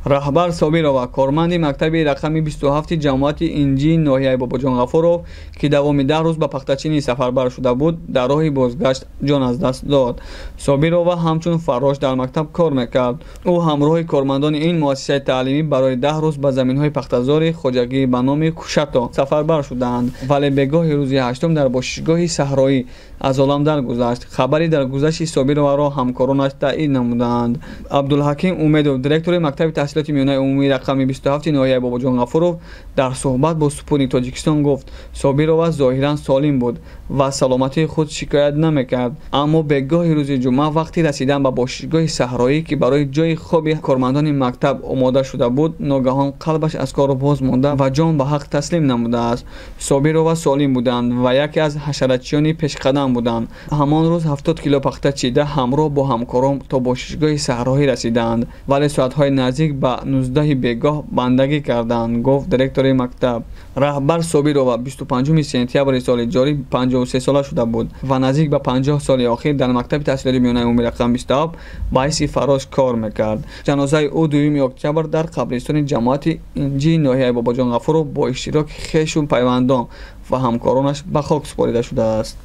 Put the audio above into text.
Раҳбар Собирова, корманди мактаби рақами 27 ҷамоати Инҷии ноҳияи Бобоҷон Ғафуров, ки давоми 10 рӯз ба пахтачинӣ сафарбар шуда буд, дар роҳи бозгашт ҷон аз даст дод. Собирова ҳамчун фаррош дар мактаб кор мекард. Ӯ ҳамроҳи кормандони ин муассисаи таълимӣ барои 10 рӯз ба заминҳои пахтазори хоҷагӣ ба номи Кушато сафарбар шуданд, вале бегоҳи рӯзи 8 дар бошишгоҳи саҳроӣ аз олам даргузашт. Хабари даргузашти Собироваро ҳамкоронаш таъид намуданд. Абдулҳаким Умедов, директори мактаби таҳсилоти миёнаи умумии рақами 27 ноҳияи Бобоҷон Ғафуров, дар суҳбат бо Спутник Тоҷикистон гуфт, Собирова зоҳиран солим буд ва саломатии худ шикоят намекард, аммо бегоҳи рӯзи ҷумъа вақти расидан ба бошишгоҳи саҳроӣ, ки барои ҷойи хоби кормандони мактаб омода шуда буд, ногаҳон қалбаш аз кор боз монда ва ҷон ба ҳақ таслим намудааст. Собирова солим буданд ва яке аз ҳашарачиёни пешқадам буданд. Ҳамон рӯз 70 кило пахта чида ҳамроҳ бо ҳамкорон то бошишгоҳи саҳроӣ расиданд, вале соатҳои наздик ба 19 бегоҳ бандагӣ карданд, гуфт директори мактаб. Раҳбар Собирова 25 сентябри соли ҷорӣ 53 сола шуда буд ва наздик ба 50 соли охир дар мактаби таҳсилоти миёнаи умумии рақами 27 ба ҳайси фаррош кор мекард. Ҷанозаи ӯ 2 октябр дар қабристони ҷамоати Инҷии ноҳияи Бобоҷон Ғафуров бо иштироки хешу пайвандон ва ҳамкоронаш ба хок супорида шудааст.